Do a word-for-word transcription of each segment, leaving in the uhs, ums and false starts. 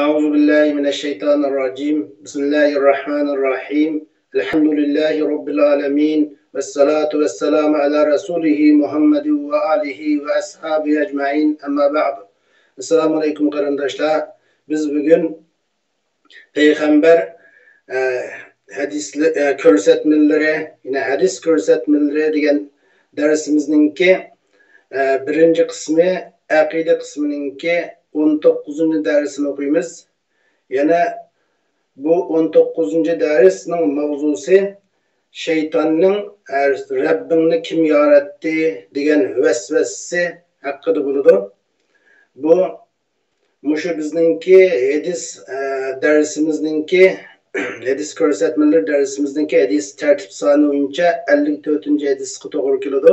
أعوذ بالله من الشيطان الرجيم. بسم الله الرحمن الرحيم. الحمد لله رب العالمين. والصلاة والسلام على رسوله محمد وآله وأصحابه أجمعين. أما بعد. السلام عليكم قېرىنداشلار. بىز بۈگۈن پەيغەمبەر، ئە، ھەدىسلە-، ئە، كۆرسەتمىلىرى، يەنى ھەدىس كۆرسەتمىلىرى دېگەن دەرسىمىزنىڭكى، ئە، بىرىنچى قىسمى، ئەقىدە قىسمىنىڭكى ئون توققۇزىنچى دەرسىنى ئوقۇيمىز. يەنە بۇ ئون توققۇزىنچى دەرسنىڭ ماۋزۇسى شەيتاننىڭ، ئە، «رەببىڭنى كىم ياراتتى؟» دېگەن ۋەسۋەسىسى ھەققىدە بولىدۇ. بۇ مۇشۇ بىزنىڭكى ھەدىس، ئە، دەرسىمىزنىڭكى، ھەدىس كۆرسەتمىلىرى دەرسىمىزنىڭكى ھەدىس تەرتىپ سانى بويىچە ئەللىك تۆتىنچى ھەدىسقا توغرا كېلىدۇ.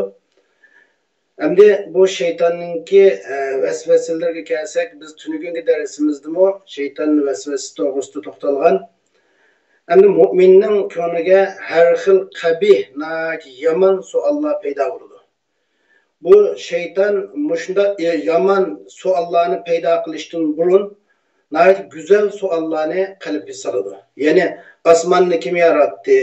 ئەمدى بۇ شەيتاننىڭكى، ئە، ۋەسۋەسىلىرىگە كەلسەك، بىز تۈنۈگۈنكى دەرسىمىزدىمۇ شەيتان ۋەسۋەسىسى توغرىسىدا توختالغان. ئەمدى مۇئمىننىڭ كۆڭلىگە ھەر خىل قەبىھ، ناھايىتى يامان سوئاللار پەيدا بولىدۇ. بۇ شەيتان مۇشۇنداق يامان سوئاللارنى پەيدا قىلىشتىن بۇرۇن، ناھايىتى گۈزەل سوئاللارنى قەلبكە سالىدۇ. يەنى، «ئاسماننى كىم ياراتتى؟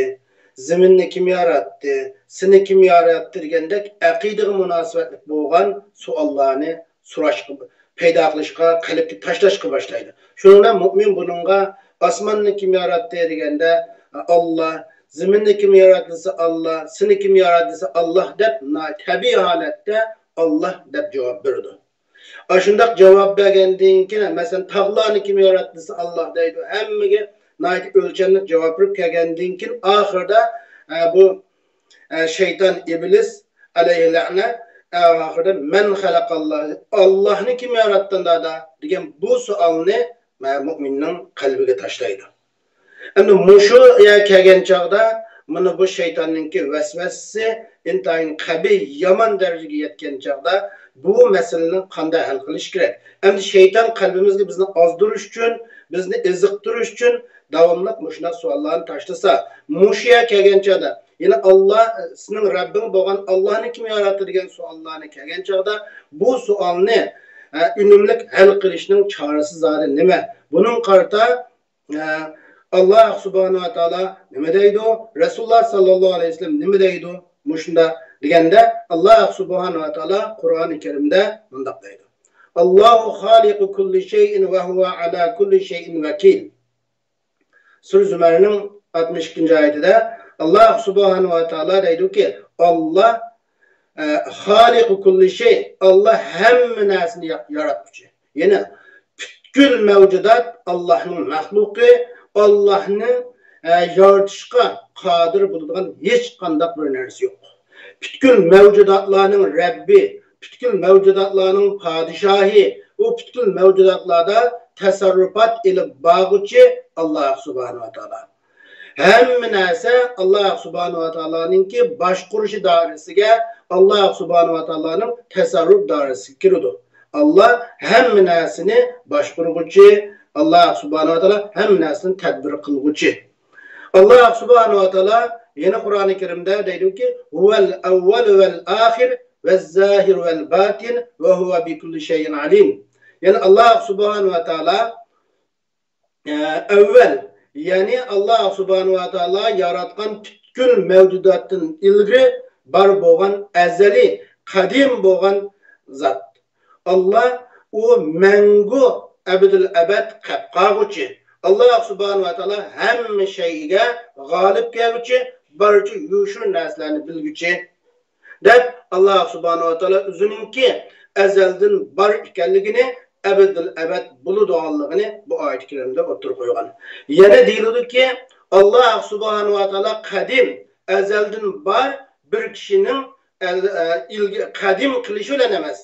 زېمىننى كىم ياراتتى؟ سېنى كىم ياراتتى؟» دېگەندەك ئەقىدىگە مۇناسىۋەتلىك بولغان سوئاللارنى سوراشقا، پەيدا قىلىشقا، قەلبكە تاشلاشقا باشلايدۇ. شۇنىڭ بىلەن مۇئمىن بۇنىڭغا، «ئاسماننى كىم ياراتتى؟» دېگەندە، «ئاللا»، «زېمىننى كىم ياراتتى؟» دېسە، «ئاللا»، «سېنى كىم ياراتتى؟» دېسە، «ئاللا» دەپ، نا-، تەبىئىي ھالەتتە «ئاللا» دەپ جاۋاب بېرىدۇ. ئاشۇنداق جاۋاب بەرگەندىن كېيىن، مەسىلەن، «تاغلارنى كىم ياراتتى؟» دېسە، «ئاللا» دەيدۇ. ھەممىگە ناھايىتى ئۆلچەملىك جاۋاب بېرىپ كەلگەندىن كېيىن، ئاخىرىدا، ئە، بۇ، ئە، شەيتان ئىبلىس ئەلەيھىللەنە، ئە، ئاخىرىدا، «مەن خەلەقەللا»، «ئاللاھنى كىم ياراتتى دادا؟» دېگەن بۇ سوئالنى، ئە، مۇئمىننىڭ قەلبىگە تاشلايدۇ. ئەمدى مۇشۇ يەرگە كەلگەن چاغدا، مانا بۇ شەيتاننىڭكى ۋەسۋەسىسى ئىنتايىن قەبىھ، يامان دەرىجىگە يەتكەن چاغدا، بۇ مەسىلىنى قانداق ھەل قىلىش كېرەك؟ ئەمدى شەيتان قەلبىمىزگە بىزنى ئازدۇرۇش ئۈچۈن، بىزنى ئېزىقتۇرۇش ئۈچۈن داۋاملىق مۇشۇنداق سوئاللارنى تاشلىسا، مۇشۇ يەرگە كەلگەن چاغدا، يەنە «ئاللا، سېنىڭ رەببىڭ بولغان ئاللانى كىم ياراتتى؟» دېگەن سوئاللارنى كەلگەن چاغدا، بۇ سوئالنى، ئە، ئۈنۈملۈك ھەل قىلىشنىڭ چارىسى زادى نېمە؟ بۇنىڭغا قارىتا، ئە، ئاللا سۇبھانەھۇ ۋە تائالا نېمە دەيدۇ؟ رەسۇلۇللا ساللاللاھۇ ئەلەيھى ۋەسەللەم نېمە دەيدۇ؟ مۇشۇنداق دېگەندە، ئاللا سۇبھانەھۇ ۋە تائالا قۇرئانى كەرىمدە مۇنداق دەيدۇ: «ئاللاھۇ خالىقۇ كۇللى شەيئىن ۋە ھۇۋە ئەلا كۇللى شەيئىن ۋەكىل.» سۈرە زۇمەرنىڭ ئاتمىش ئىككىنچى ئايىتىدە ئاللا سۇبھانەھۇ ۋە تائالا دەيدۇكى، ئاللا، ئە، خالىقۇ كۇللى شەي، ئاللا ھەممە نەرسىنى يا-، ياراتقۇچى. يەنى پۈتكۈل مەۋجۇدات ئاللانىڭ مەخلۇقى، ئاللانىڭ، ئە، يارىتىشقا قادىر بولىدىغان ھېچقانداق بىر نەرسە يوق. پۈتكۈل مەۋجۇداتلارنىڭ رەببى، پۈتكۈل مەۋجۇداتلارنىڭ پادىشاھى، ئۇ پۈتكۈل مەۋجۇداتلاردا تەسەررۇپات ئېلىپ بارغۇچى ئاللا سۇبھانەھۇ ۋە تائالا. ھەممە نەرسە ئاللا سۇبھانەھۇ ۋە تائالانىڭكى باشقۇرۇشى دائىرىسىگە، ئاللا سۇبھانەھۇ ۋە تائالانىڭ تەسەررۇپ دائىرىسىگە كىرىدۇ. ئاللا ھەممە نەرسىنى باشقۇرغۇچى، ئاللا سۇبھانەھۇ ۋە تائالا ھەممە نەرسىنى تەدبىر قىلغۇچى. ئاللا سۇبھانەھۇ ۋە تائالا يەنە قۇرئانى كەرىمدە دەيدۇكى، «ھۇۋەل ئەۋۋەلۇ ۋەل ئاخىر ۋەز زاھىر ۋەل باتىن ۋە ھۇۋە بىكۇللى شەيئىن ئەلىم.» يەنى ئاللا سۇبھانەھۇ ۋە تائالا، ئە، ئەۋۋەل، يەنى ئاللا سۇبھانەھۇ ۋە تائالا ياراتقان پۈتكۈل مەۋجۇداتتىن ئىلگىرى بار بولغان، ئەزەلىي، قەدىم بولغان زات. ئاللا ئۇ مەڭگۈ ئەبەدىل ئەبەد قەپ قالغۇچى. ئاللا سۇبھانەھۇ ۋە تائالا ھەممە شەيئىگە غالىب كەلگۈچى، بارچە يوشۇرۇن نەرسىلەرنى بىلگۈچى، دەپ ئاللا سۇبھانەھۇ ۋە تائالا ئۆزىنىڭكى ئەزەلدىن بار ئىكەنلىكىنى، ئەبەدىل ئەبەد بولىدىغانلىقىنى بۇ ئايەت كەرىمدە ئوتتۇرىغا قويغان. يەنە دېيىلىدۇكى، ئاللا سۇبھانەھۇ ۋە تائالا قەدىم، ئەزەلدىن بار بىر كىشىنىڭ ئەل-، ئە، ئىلگە-، قەدىم قىلىشى بىلەن ئەمەس،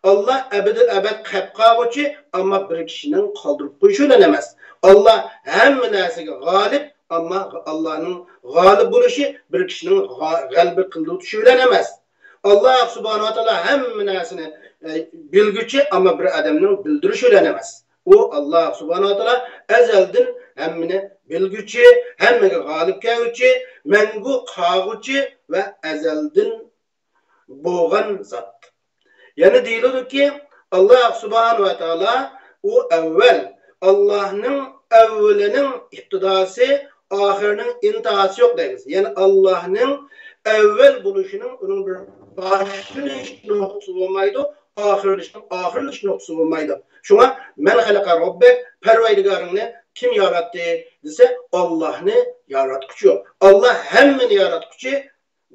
ئاللا ئەبەدىل ئەبەد قەپ قالغۇچى، ئەمما بىر كىشىنىڭ قالدۇرۇپ قويۇشى بىلەن ئەمەس. ئاللا ھەممە نەرسىگە غالىب، ئەمما ئاللانىڭ غالىب بولۇشى بىر كىشىنىڭ غا-، غەلىبە قىلدۇرتۇشى بىلەن ئەمەس. ئاللا سۇبھانەھۇ ۋە تائالا ھەممە نەرسىنى، ئە، بىلگۈچى، ئەمما بىر ئادەمنىڭ بىلدۈرۈشى بىلەن ئەمەس. ئۇ ئاللا سۇبھانەھۇ ۋە تائالا ئەزەلدىن ھەممىنى بىلگۈچى، ھەممىگە غالىب كەلگۈچى، مەڭگۈ قالغۇچى ۋە ئەزەلدىن بولغان زات. يەنە دېيىلىدۇكى، ئاللا سۇبھانەھۇ ۋە تائالا ئۇ ئەۋۋەل، ئاللاھنىڭ ئەۋۋىلىنىڭ ئىپتىداسى، ئاخىرىنىڭ ئىنتىھاسى يوق دەيمىز. يەنى ئاللاھنىڭ ئەۋۋەل بولۇشىنىڭ، ئۇنىڭ بىر باشلىنىش نۇقتىسى بولمايدۇ، ئاخىرلىشىش، ئاخىرلىشىش نۇقتىسى بولمايدۇ. شۇڭا، مەن خەلەقە رەببەك، پەرۋەردىگارىڭنى كىم ياراتتى دېسە، ئاللاھنى ياراتقۇچى يوق. ئاللاھ ھەممىنى ياراتقۇچى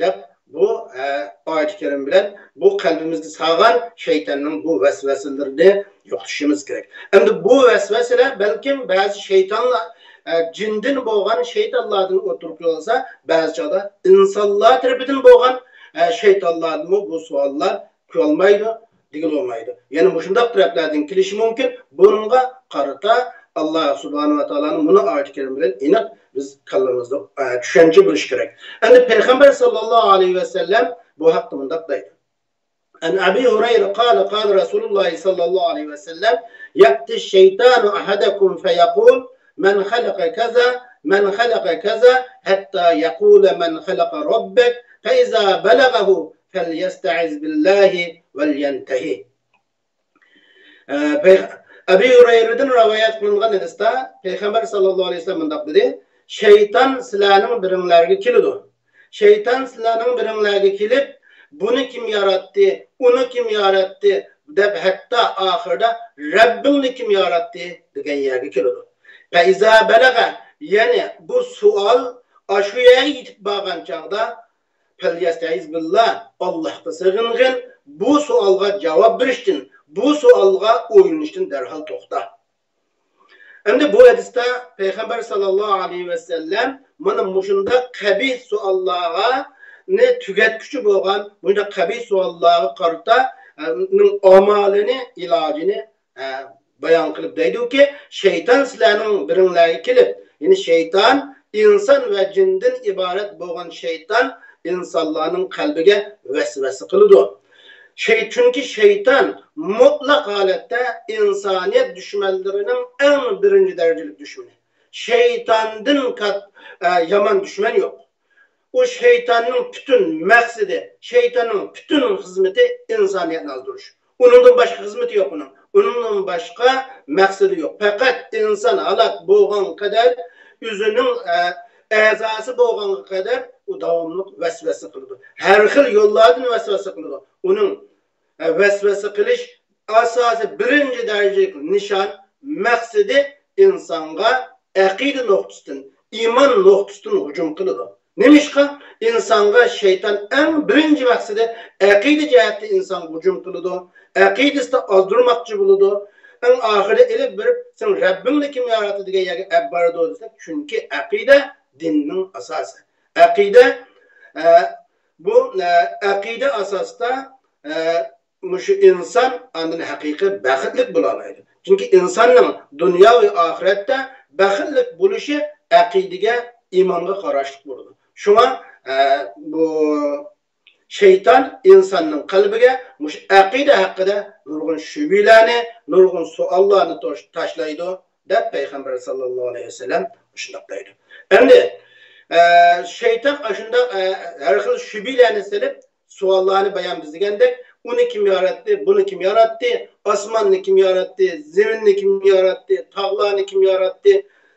دەپ، بۇ، ئە، ئايەت كەرىم بىلەن بۇ قەلبىمىزدە سالغان شەيتاننىڭ بۇ ۋەسۋەسىلىرىنى يوقىتىشىمىز كېرەك. ئەمدى بۇ ۋەسۋەسىلەر بەلكىم بەزى شەيتانلار، ئە، جىندىن بولغان شەيتانلاردىن ئوتتۇرىغا قويۇلسا، بەزى چاغدا ئىنسانلار تەرىپىدىن بولغان، ئە، شەيتانلاردىنمۇ بۇ سوئاللار قويۇلمايدۇ، دېگىلى بولمايدۇ. يەنە مۇشۇنداق تەرەپلەردىن كېلىشى مۇمكىن. بۇنىڭغا قارىتا ئاللا سۇبھانەھۇ ۋە تائالانىڭ مۇنۇ ئايەت كەرىم بىلەن ئېنىق بىز كاللىمىزدا، ئە، چۈشەنچە بولۇشى كېرەك. ئەمدى پەيغەمبەر ساللاللاھۇ ئەلەيھى ۋەسەللەم بۇ ھەقتە مۇنداق دەيدۇ. عن أبي هريرة قال قال رسول الله صلى الله عليه وسلم يأتي الشيطان أحدكم فيقول من خلق كذا من خلق كذا حتى يقول من خلق ربك فإذا بلغه فليستعذ بالله ولينتهي. ئە، پەيغ-، ئەبى ھۇرەيرىدىن رىۋايەت قىلىنغان ھەدىستە پەيغەمبەر ساللاللاھۇ ئەلەيھى ۋەسەللەم مۇنداق دېدى: شەيتان سىلەرنىڭ بىرىڭلارغا كېلىدۇ. شەيتان سىلەرنىڭ بىرىڭلارغا كېلىپ، بۇنى كىم ياراتتى، ئۇنى كىم ياراتتى دەپ، ھەتتا ئاخىرىدا رەببىڭنى كىم ياراتتى دېگەن يەرگە كېلىدۇ. فَإِذَا بَلَغَ، يەنى بۇ سوئال ئاشۇ يەرگە يېتىپ بارغان چاغدا، فَلْيَسْتَعِذْ بِاللَّهِ، ئاللاھقا سېغىنغىن، بۇ سوئالغا جاۋاب بېرىشتىن، بۇ سوئالغا ئويلىنىشتىن دەرھال توختا. ئەمدى بۇ ھەدىستە پەيغەمبەر ساللاللاھۇ ئەلەيھى ۋەسەللەم مانا مۇشۇنداق قەبىھ سوئاللارنى تۈگەتكۈچى بولغان، مۇشۇنداق قەبىھ سوئاللارغا قارىتا، ئە، ئامالىنى، ئىلاجىنى، ئە، بايان قىلىپ دەيدۇكى، شەيتان سىلەرنىڭ بىرىڭلارغا كېلىپ، يەنى شەيتان، ئىنسان ۋە جىندىن ئىبارەت بولغان شەيتان ئىنسانلارنىڭ قەلبىگە ۋەسۋەسە قىلىدۇ. شەي-، چۈنكى شەيتان مۇتلەق ھالەتتە ئىنسانىيەت دۈشمەنلىرىنىڭ ئەڭ بىرىنچى دەرىجىلىك دۈشمىنى. شەيتاندىن كات-، ئە، يامان دۈشمەن يوق. ئۇ شەيتاننىڭ پۈتۈن مەقسىتى، شەيتاننىڭ پۈتۈن خىزمىتى ئىنسانىيەتنى ئازدۇرۇش. ئۇنىڭدىن باشقا خىزمىتى يوق ئۇنىڭ. ئۇنىڭدىن باشقا مەقسىتى يوق. پەقەت ئىنسان ھالاك بولغان قەدەر، ئۆزىنىڭ، ئە، ئەزاسى بولغانغا قەدەر ئۇ داۋاملىق ۋەسۋەسە قىلىدۇ. ھەر خىل يوللاردىن ۋەسۋەسە قىلىدۇ. ئۇنىڭ، ئە، ۋەسۋەسە قىلىش ئاساسىي بىرىنچى دەرىجىلىك نىشان، مەقسىتى ئىنسانغا ئەقىدە نۇقتىسىدىن، ئىمان نۇقتىسىدىن ھۇجۇم قىلىدۇ. نېمىشقا؟ ئىنسانغا شەيتان ئەڭ بىرىنچى مەقسىتى ئەقىدە جەھەتتە ئىنسانغا ھۇجۇم قىلىدۇ، ئەقىدىسىنى ئازدۇرماقچى بولىدۇ. ئەڭ ئاخىرىدا ئېلىپ بېرىپ، سېنىڭ رەببىڭنى كىم ياراتتى دېگەن يەرگە ئەپ بارىدۇ دېسەك، چۈنكى ئەقىدە دىننىڭ ئاساسى. ئەقىدە، ئە، بۇ، ئە، ئەقىدە ئاساسىدا، ئە، مۇشۇ ئىنسان ئاندىن ھەقىقىي بەختلىك بولالايدۇ. چۈنكى ئىنساننىڭ دۇنيا ۋە ئاخىرەتتە بەختلىك بولۇشى ئەقىدىگە، ئىمانغا قاراشلىق بولىدۇ. شۇڭا، ئە، بۇ شەيتان ئىنساننىڭ قەلبىگە مۇشۇ ئەقىدە ھەققىدە نۇرغۇن شۈبھىلەرنى، نۇرغۇن سوئاللارنى توش-، تاشلايدۇ، دەپ پەيغەمبەر ساللاللاھۇ ئەلەيھى ۋەسەللەم شۇنداق دەيدۇ. ئەمدى، ئە، شەيتان ئاشۇنداق، ئە، ھەر خىل شۈبھىلەرنى سېلىپ، سوئاللارنى بايان بىز دېگەندەك، ئۇنى كىم ياراتتى، بۇنى كىم ياراتتى، ئاسماننى كىم ياراتتى، زېمىننى كىم ياراتتى، تاغلارنى كىم ياراتتى،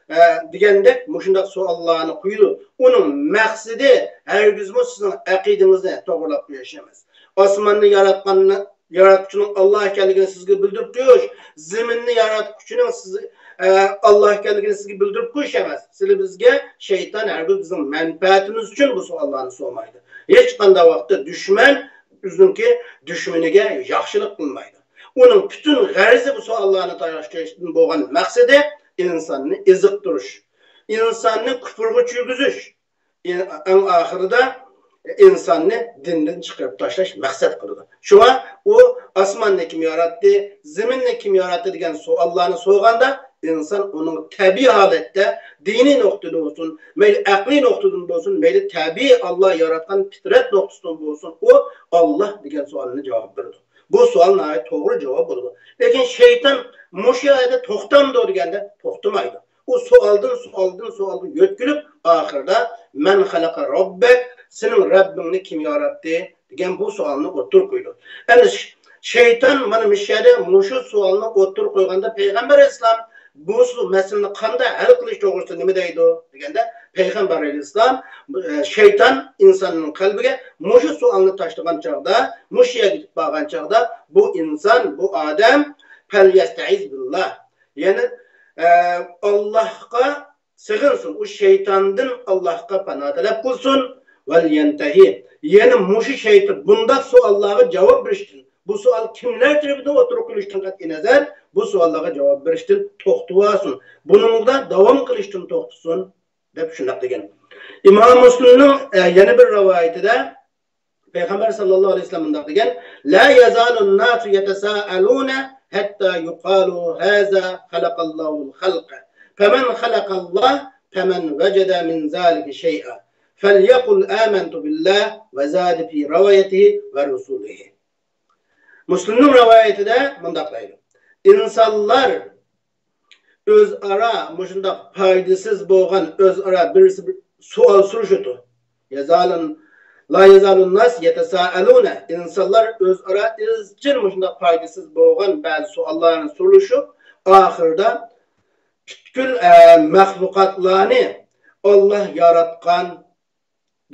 ئە، دېگەندەك مۇشۇنداق سوئاللارنى قويىدۇ. ئۇنىڭ مەقسىتى ھەرگىزمۇ سىزنىڭ ئەقىدىڭىزنى توغرىلاپ قويۇش ئەمەس. ئاسماننى ياراتقاننى، ياراتقۇچىنىڭ ئاللا ئىكەنلىكىنى سىزگە بىلدۈرۈپ قويۇش، زېمىننى ياراتقۇچىنىڭ سىز، ئە، ئاللا ئىكەنلىكىنى سىزگە بىلدۈرۈپ قويۇش ئەمەس. سىلى بىزگە شەيتان ھەرگىز بىزنىڭ مەنپەئەتىمىز ئۈچۈن بۇ سوئاللارنى سورىمايدۇ. ھېچقانداق ۋاقىتتا دۈشمەن ئۆزىنىڭكى دۈشمىنىگە ياخشىلىق قىلمايدۇ. ئۇنىڭ پۈتۈن غەرىزى بۇ سوئاللارنى تاياشتىن بولغان مەقسىتى ئىنساننى ئېزىقتۇرۇش، ئىنساننى كۇپۇرغا چۈشۈرگۈزۈش، ئەڭ ئاخىرىدا ئىنساننى دىندىن چىقىرىپ تاشلاش مەقسەت قىلىدۇ. شۇڭا ئۇ ئاسماننى كىم ياراتتى، زېمىننى كىم ياراتتى دېگەن سوئاللارنى سورىغاندا، ئىنسان ئۇنىڭ تەبىئىي ھالەتتە دىنىي نۇقتىدىن بولسۇن، مەيلى ئەقلىي نۇقتىدىن بولسۇن، مەيلى تەبىئىي ئاللا ياراتقان پىترەت نۇقتىسىدىن بولسۇن، ئۇ ئاللا دېگەن سوئالنى جاۋاب بېرىدۇ. بۇ سوئال ناھايىتى توغرا جاۋاب بولىدۇ. لېكىن شەيتان مۇشۇ يەردە توختامدۇ دېگەندە توختىمايدۇ. ئۇ سوئالدىن سوئالدىن سوئالغا يۆتكىلىپ، ئاخىرىدا مەن خەلەقە رەببەك، سېنىڭ رەببىڭنى كىم ياراتتى دېگەن بۇ سوئالنى ئوتتۇرىغا قويىدۇ. ئەمدى ش-، شەيتان مانا مۇشۇ يەردە مۇشۇ سوئالنى ئوتتۇرىغا قويغاندا پەيغەمبەر ئەلەيھىسسالام بۇ سو-، مەسىلىنى قانداق ھەل قىلىش توغرىسىدا نېمە دەيدۇ دېگەندە، پەيغەمبەر ئەلەيھىسسالام، ئە، شەيتان ئىنساننىڭ قەلبىگە مۇشۇ سوئالنى تاشلىغان چاغدا، مۇشۇ يەرگە يېتىپ بارغان چاغدا، بۇ ئىنسان، بۇ ئادەم، فەليەستەئىز بىللا، يەنى، ئە، ئاللاھقا سېغىنسۇن، ئۇ شەيتاندىن ئاللاھقا پانا تەلەپ قىلسۇن. ۋەليەنتەھى. يەنى مۇشۇ شەيتان بۇنداق سوئاللارغا جاۋاب بېرىشتىن، بۇ سوئال كىملەر تەرىپىدىن ئوتتۇرىغا قويۇلۇشىدىن قەتئىينەزەر، بۇ سوئاللارغا جاۋاب بېرىشتىن توختىۋالسۇن. بۇنىڭدا داۋام قىلىشتىن توختىسۇن، دەپ شۇنداق دېگەن. ئىمام مۇسلىمنىڭ، ئە، يەنە بىر رىۋايىتىدە پەيغەمبەر ساللاللاھۇ ئەلەيھى ۋەسەللەم مۇنداق دېگەن: لا يزال الناس يتساءلون حتى يقال هذا خلق الله الخلق، فمن خلق الله، فمن وجد من ذلك شيئا، فليقل آمنت بالله، وزاد في روايته ورسوله. مۇسلىمنىڭ رىۋايىتىدە مۇنداق دەيدۇ: ئىنسانلار ئۆزئارا مۇشۇنداق پايدىسىز بولغان، ئۆزئارا بىرسى بىر سوئال سورىشىدۇ. يزال، لا يزال الناس يتساءلون. ئىنسانلار ئۆزئارا ئىزچىل مۇشۇنداق پايدىسىز بولغان بەزى سوئاللارنى سورىشىپ، ئاخىرىدا پۈتكۈل، ئە، مەخلۇقاتلارنى ئاللاھ ياراتقان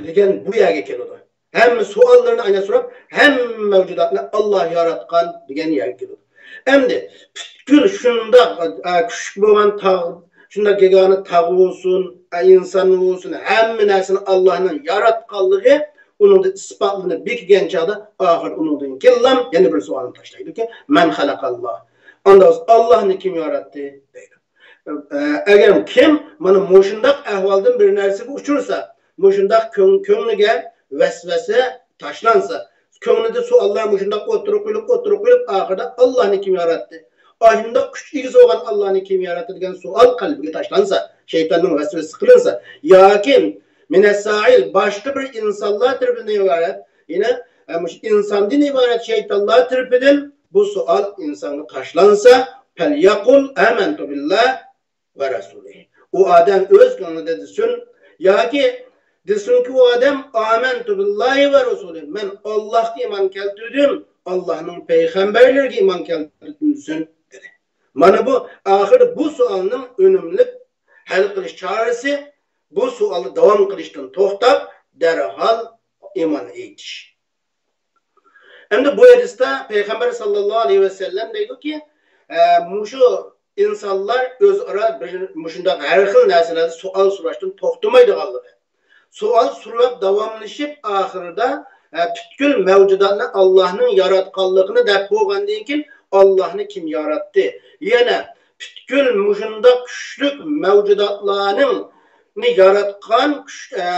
دېگەن بۇ يەرگە كېلىدۇ. ھەممە سوئاللىرىنى ئايناپ سوراپ، ھەممە مەۋجۇداتنى ئاللاھ ياراتقان دېگەن يەرگە كېلىدۇ. ئەمدى پۈتكۈل شۇنداق، ئە، كۈچلۈك بولغان تاغ، شۇنداق يېگانە تاغ بولسۇن، ئە، ئىنسان بولسۇن، ھەممە نەرسىنى ئاللاھنىڭ ياراتقانلىقى ئۇنىڭدا ئىسپاتلىنىپ بېكىگەن چاغدا، ئاخىر ئۇنىڭدىن كېيىنلا يەنە بىر سوئالنى تاشلايدۇكى، مەن خەلەقەللاھ. ئاندا بولسا، ئاللاھنى كىم ياراتتى؟ دەيدۇ. ئە، ئەگەر كىم مانا مۇشۇنداق ئەھۋالدىن بىر نەرسىگە ئۇچرىسا، مۇشۇنداق كۆڭ-، كۆڭلىگە ۋەسۋەسە تاشلانسا، كۆڭلىدە سوئاللار مۇشۇنداق ئوتتۇرىغا قويۇلۇپ، ئوتتۇرىغا قويۇلۇپ، ئاخىرىدا ئاللاھنى كىم ياراتتى؟ ئاشۇنداق كۈچ ئىگىسى بولغان ئاللاھنى كىم ياراتتى دېگەن سوئال قەلبىگە تاشلانسا، شەيتاننىڭ ۋەسۋەسىسى قىلىنسا، ياكى مىنەسسائىل، باشقا بىر ئىنسانلار تەرىپىدىن ئىبارەت، يەنى، ئە، مۇشۇ ئىنساندىن ئىبارەت شەيتانلار تەرىپىدىن بۇ سوئال ئىنسانغا تاشلانسا، فەليەقۇل ئامەنتۇ بىللاھ ۋە رەسۇلىھ. ئۇ ئادەم ئۆز كۆڭلىدە دېسۇن ياكى دېسۇنكى، ئۇ ئادەم ئامەنتۇ بىللاھى ۋە رەسۇلىھ، مەن ئاللاھقا ئىمان كەلتۈردۈم، ئاللاھنىڭ پەيغەمبەرلىرىگە ئىمان كەلتۈردۈم دېسۇن، دېدى. مانا بۇ ئاخىردا بۇ سوئالنىڭ ئۈنۈملۈك ھەل قىلىش چارىسى، بۇ سوئالنى داۋام قىلىشتىن توختاپ، دەرھال ئىمان ئېيتىش. ئەمدى بۇ ھەدىستە پەيغەمبەر ساللاللاھۇ ئەلەيھى ۋەسەللەم دەيدۇكى، ئە، مۇشۇ ئىنسانلار ئۆزئارا بىر، مۇشۇنداق ھەر خىل نەرسىلەردە سوئال سوراشتىن توختىمايدىغانلىقى، سوئال سوراپ داۋاملىشىپ، ئاخىرىدا، ئە، پۈتكۈل مەۋجۇداتنى ئاللاھنىڭ ياراتقانلىقىنى دەپ بولغاندىن كېيىن، ئاللاھنى كىم ياراتتى؟ يەنە پۈتكۈل مۇشۇنداق كۈچلۈك مەۋجۇداتلارنىڭ ياراتقان كۈچ، ئە،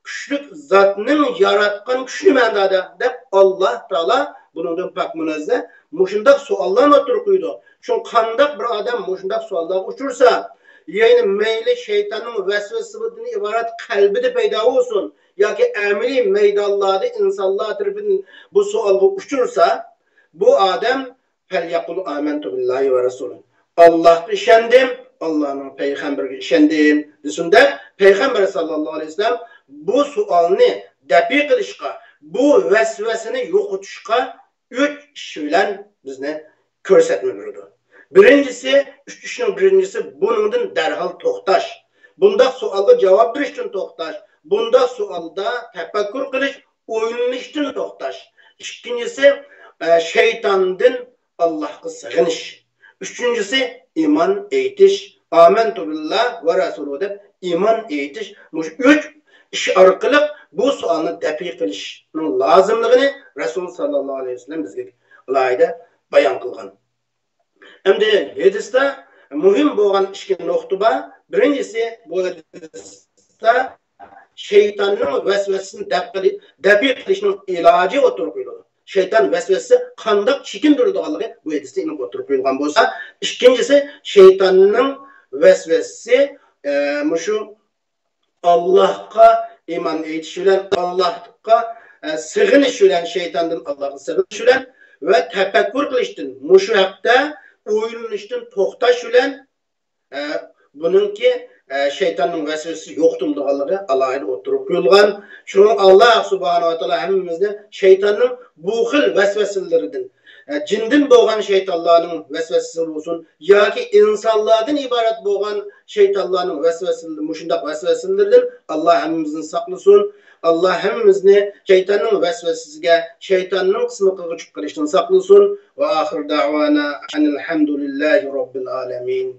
كۈچلۈك زاتنىڭ ياراتقان كۈچى نېمەندە دەپ، ئاللاھ تائالا بۇنىڭدىن پاك مۇنەززە، مۇشۇنداق سوئاللارنى ئوتتۇرىغا قويىدۇ. شۇڭا قانداق بىر ئادەم مۇشۇنداق سوئاللارغا ئۇچرىسا، يەنى مەيلى شەيتاننىڭ ۋەسۋەسىسىدىن ئىبارەت قەلبىدە پەيدا بولسۇن ياكى ئەمەلىي مەيدانلاردا ئىنسانلار تەرىپىدىن بۇ سوئالغا ئۇچرىسا، بۇ ئادەم فەليەقۇل ئامەنتۇ بىللاھى ۋە رەسۇلىھ. ئاللاھقا ئىشەندىم، ئاللاھنىڭ پەيغەمبىرىگە ئىشەندىم دېسۇن دەپ، پەيغەمبەر ساللاللاھۇ ئەلەيھى ۋەسەللەم بۇ سوئالنى دەپئى قىلىشقا، بۇ ۋەسۋەسىنى يوقىتىشقا ئۈچ ئىش بىلەن بىزنى كۆرسەتمە بېرىدۇ. بىرىنچىسى، ئۈچ ئىشنىڭ بىرىنچىسى، بۇنىڭدىن دەرھال توختاش. بۇنداق سوئالغا جاۋاب بېرىشتىن توختاش. بۇنداق سوئالدا تەپەككۇر قىلىش، ئويلىنىشتىن توختاش. ئىككىنچىسى، ئە، شەيتاندىن ئاللاھقا سېغىنىش. ئۈچىنچىسى، ئىمان ئېيتىش. ئامەنتۇ بىللاھ ۋە رەسۇلۇھ دەپ ئىمان ئېيتىش. مۇشۇ ئۈچ ئىش ئارقىلىق بۇ سوئالنى دەپئى قىلىشنىڭ لازىملىقىنى رەسۇل ساللاللاھۇ ئەلەيھى ۋەسەللەم بىزگە ئالاھىدە بايان قىلغان. ئەمدى ھەدىستە مۇھىم بولغان ئىككى نۇقتا بار. بىرىنچىسى، بۇ ھەدىستە شەيتاننىڭ ۋەسۋەسىسىنى دەپ قىلى-، دەپئى قىلىشنىڭ ئىلاجى ئوتتۇرىغا قويۇلىدۇ. شەيتان ۋەسۋەسىسى قانداق چېكىندۈرىدىغانلىقى بۇ ھەدىستە ئېنىق ئوتتۇرىغا قويۇلغان بولسا، ئىككىنچىسى، شەيتاننىڭ ۋەسۋەسىسى، ئە، مۇشۇ ئاللاھقا ئىمان ئېيتىش بىلەن، ئاللاھقا، ئە، سېغىنىش بىلەن، شەيتاندىن ئاللاھقا سېغىنىش بىلەن ۋە تەپەككۇر قىلىشتىن، مۇشۇ ھەقتە ئويلىنىشتىن توختاش بىلەن، ئە، بۇنىڭكى، ئە، شەيتاننىڭ ۋەسۋەسىسى يوقىتىلىدىغانلىقى ئالاھىدە ئوتتۇرىغا قويۇلغان. شۇڭا ئاللاھ سۇبھانەھۇ ۋە تائالا ھەممىمىزنى شەيتاننىڭ بۇ خىل ۋەسۋەسىلىرىدىن، ئە، جىندىن بولغان شەيتانلارنىڭ ۋەسۋەسىسى بولسۇن ياكى ئىنسانلاردىن ئىبارەت بولغان شەيتانلارنىڭ ۋەسۋەسىلىرى، مۇشۇنداق ۋەسۋەسىلىرىدىن ئاللا ھەممىمىزنى ساقلىسۇن. ئاللا ھەممىمىزنى شەيتاننىڭ ۋەسۋەسىسىگە، شەيتاننىڭ قىسمىقىغا چۈشۈپ قېلىشتىن ساقلىسۇن. ۋە ئاخىر دەۋانا ئەنىل ھەمدۇلىللاھى رەببىل ئالەمىن.